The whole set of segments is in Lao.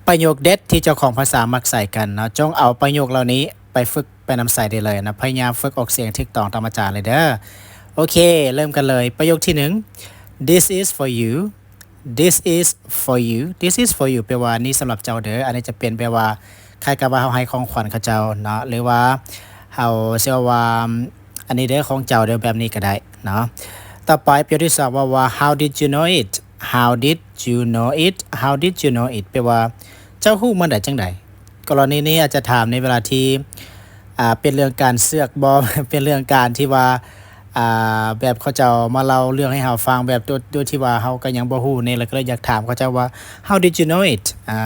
ປະໂຫຍກເດັດທີ່ເຈົ້າຂອງພາສາມັກໃຊ້ກັນເນາະ, ຈົ່ງເອົາປະໂຫຍກເຫຼົ່ານີ້ໄປຝຶກໄປນຳໃຊ້ໄດ້ເລີຍນະ. ພະຍາຍາມຝຶກອອກສຽງຖືກຕ້ອງຕາມອາຈານເລີຍເດີ. ໂອເຄ, ເລີ່ມກັນເລີຍ. ປະໂຫຍກທີໜຶ່ງ This is for you. This is for you. This is for you ແປວ່ານີ້ສຳລັບເຈົ້າເດີ. ອັນນີ້ຈະເປັນແບບວ່າຄ້າຍກັບວ່າເຮົາໃຫ້ຂອງຂວັນເຂົາເຈົ້າເນາະ ຫຼືວ່າເຮົາຊິເວົ້າວ່າ ອັນນີ້ເດີ ຂອງເຈົ້າເດີ ແບບນີ້ກໍໄດ້ເນາະ. ຕໍ່ໄປປະໂຫຍກທີສອງເວົ້າວ່າ How did you know it? How did you know it? How did you know it? ແປວ່າເຈົ້າຮູ້ມາໄດ້ຈັ່ງໃດ? ກໍລະນີນີ້ອາດຈະຖາມໃນເວລາທີ່ ອ່າ ເປັນເລື່ອງການເຊືອກບໍ ເປັນເລື່ອງການທີ່ວ່າ ອ່າ ແບບເຂົາເຈົ້າມາເລົ່າເລື່ອງໃຫ້ເຮົາຟັງ ແບບໂດຍ ໂດຍທີ່ວ່າເຮົາກໍຍັງບໍ່ຮູ້ນີ້ ແລ້ວກໍເລີຍຢາກຖາມເຂົາເຈົ້າວ່າ How did you know it? ອ່າ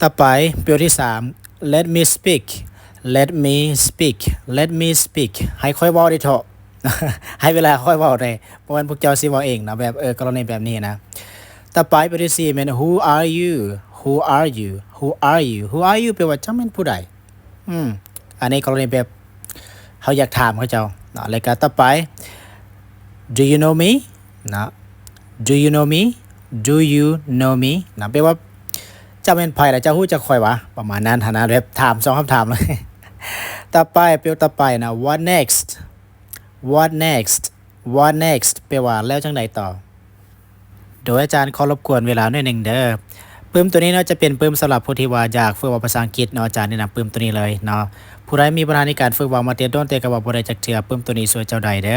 ຕໍ່ໄປປະໂຫຍກທີສາມ Let me speak. Let me speak. Let me speak. ໃຫ້ຂ້ອຍເວົ້າໄດ້ເຖາະ. ໃຫ້ເວລາຂ້ອຍເວົ້າແດ່. ບໍ່ແມ່ນພວກເຈົ້າຊິເວົ້າເອງນະ ແບບ ເອີ ກໍລະນີແບບນີ້ນະ. ຕໍ່ໄປປະໂຫຍກທີສີ່ແມ່ນ Who are you? Who are you? Who are you? Who are you? ແປວ່າເຈົ້າແມ່ນຜູ້ໃດ? ອືມ ອັນນີ້ກໍລະນີແບບເຮົາຢາກຖາມເຂົາເຈົ້າເນາະ. ແລ້ວກໍຕໍ່ໄປ Do you know me? ເນາະ. Do you know me? Do you know me? ນະ ແປວ່າເຈົ້າແມ່ນໃຜ ແລະ ເຈົ້າຮູ້ຈັກຂ້ອຍຫວາ? ປະມານນັ້ນຫັ້ນນະ ແບບຖາມສອງຄຳຖາມເລີຍ. ຕໍ່ໄປ ປະໂຫຍກຕໍ່ໄປນະ What next? What next? What next? ແປວ່າແລ້ວຈັ່ງໃດຕໍ່? ໂດຍອາຈານຂໍລົບກວນເວລາໜ້ອຍໜຶ່ງເດີ. ປຶ້ມໂຕນີ້ເນາະ ຈະເປັນປຶ້ມສຳລັບຜູ້ທີ່ວ່າຢາກຝຶກເວົ້າພາສາອັງກິດເນາະ. ອາຈານແນະນຳປຶ້ມໂຕນີ້ເລີຍເນາະ. ຜູ້ໃດມີບັນຫາໃນການຝຶກເວົ້າມາແຕ່ດົນ ແຕ່ກໍເວົ້າບໍ່ໄດ້ຈັກເທື່ອ, ປຶ້ມໂຕນີ້ຊ່ວຍເຈົ້າໄດ້ເດີ.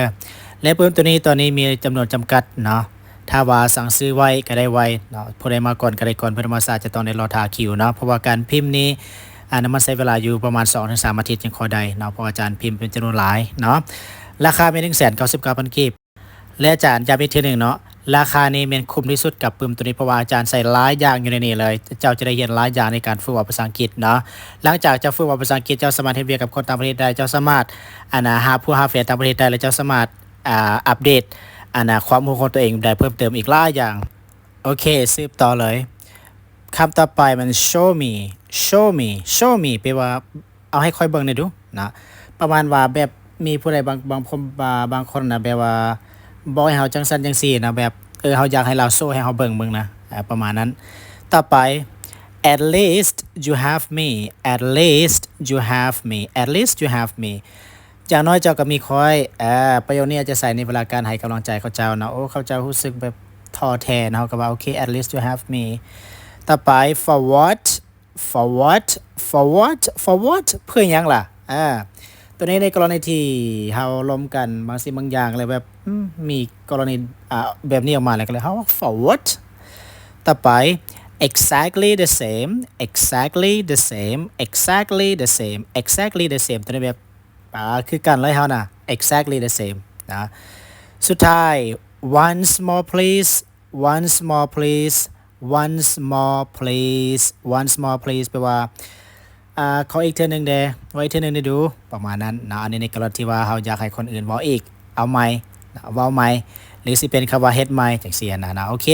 ແລະ ປຶ້ມໂຕນີ້ຕອນນີ້ມີຈຳນວນຈຳກັດເນາະ. ຖ້າວ່າສັ່ງຊື້ໄວກໍໄດ້ໄວເນາະ, ຜູ້ໃດມາກ່ອນກໍໄດ້ກ່ອນ, ຜູ້ໃດມາຊ້າຈະຕ້ອງໄດ້ລໍຖ້າຄິວເນາະ. ເພາະວ່າການພິມນີ້ ອັນນັ້ນມັນໃຊ້ເວລາຢູ່ປະມານສອງເຖິງສາມອາທິດຈຶ່ງຄ່ອຍໄດ້ເນາະ, ເພາະວ່າອາຈານພິມເປັນຈຳນວນຫຼາຍເນາະ. ລາຄາແມ່ນໜຶ່ງແສນເກົ້າສິບເກົ້າພັນກີບ. ແລະ ອາຈານຢ້ຳອີກເທື່ອໜຶ່ງເນາະ, ລາຄານີ້ແມ່ນຄຸ້ມທີ່ສຸດກັບປຶ້ມໂຕນີ້, ເພາະວ່າອາຈານໃສ່ຫຼາຍຢ່າງຢູ່ໃນນີ້ເລີຍ. ເຈົ້າຈະໄດ້ຮຽນຫຼາຍຢ່າງໃນການຝຶກເວົ້າພາສາອັງກິດເນາະ. ຫຼັງຈາກເຈົ້າຝຶກເວົ້າພາສາອັງກິດ, ເຈົ້າສາມາດເຮັດວຽກກັບຄົນຕ່າງປະເທດໄດ້, ເຈົ້າສາມາດ ອັນນ່າ ຫາຜູ້ຫາແຟນຕ່າງປະເທດໄດ້ ແລະ ເຈົ້າສາມາດ ອ່າ ອັບເດດ ອັນນ່າ ຄວາມຮູ້ຂອງຕົວເອງໄດ້ເພີ່ມເຕີມອີກຫຼາຍຢ່າງ. ໂອເຄ, ສືບຕໍ່ເລີຍ. ຄຳຕໍ່ໄປມັນ Show me. Show me. Show me ແປວ່າ ເອົາໃຫ້ຂ້ອຍເບິ່ງແດ່ດູນະ. ປະມານວ່າແບບມີຜູ້ໃດບາງ ບາງຄົນ ບາງຄົນນະ ແບບວ່າບອກໃຫ້ເຮົາຈັ່ງຊັ້ນຈັ່ງຊີ້ນະ, ແບບ ເອີ ເຮົາຢາກໃຫ້ລາວໂຊໃຫ້ເຮົາເບິ່ງເບິ່ງນະ, ປະມານນັ້ນ. ຕໍ່ໄປ At least you have me. At least you have me. At least you have me. ຢ່າງໜ້ອຍເຈົ້າກໍມີຂ້ອຍ. ເອີ ປະໂຫຍກນີ້ອາດຈະໃຊ້ໃນເວລາການໃຫ້ກຳລັງໃຈເຂົາເຈົ້າເນາະ. ໂອ້ ເຂົາເຈົ້າຮູ້ສຶກແບບທໍ້ແທ້ເນາະ, ເຮົາກໍວ່າ ໂອເຄ at least you have me. ຕໍ່ໄປ For what? For what? For what? For what? ເພື່ອຫຍັງລະ? ອາ ໂຕນີ້ໃນກໍລະນີທີ່ເຮົາລົມກັນບາງສິ່ງບາງຢ່າງ ແລ້ວແບບ ອືມ ມີກໍລະນີ ອາ ແບບນີ້ອອກມາ ແລ້ວກໍເລີຍເຮົາ For what? ຕໍ່ໄປ Exactly the same. Exactly the same. Exactly the same. Exactly the same. ໂຕນີ້ແບບ ອ່າ ຄືກັນເລີຍເຮົານະ exactly the same ນະ. ສຸດທ້າຍ once more please, once more please, once more please, once more please ແປວ່າ ອ່າ ຂໍອີກເທື່ອໜຶ່ງແດ່ ຂໍອີກເທື່ອໜຶ່ງແດ່ດູ ປະມານນັ້ນເນາະ. ອັນນີ້ໃນກໍລະນີທີ່ວ່າເຮົາຢາກໃຫ້ຄົນອື່ນເວົ້າອີກ ເອົາໃໝ່ ເວົ້າໃໝ່ ຫຼືຊິເປັນຄຳວ່າເຮັດໃໝ່ ຈັ່ງຊີ້ນະເນາະ. ໂອເຄ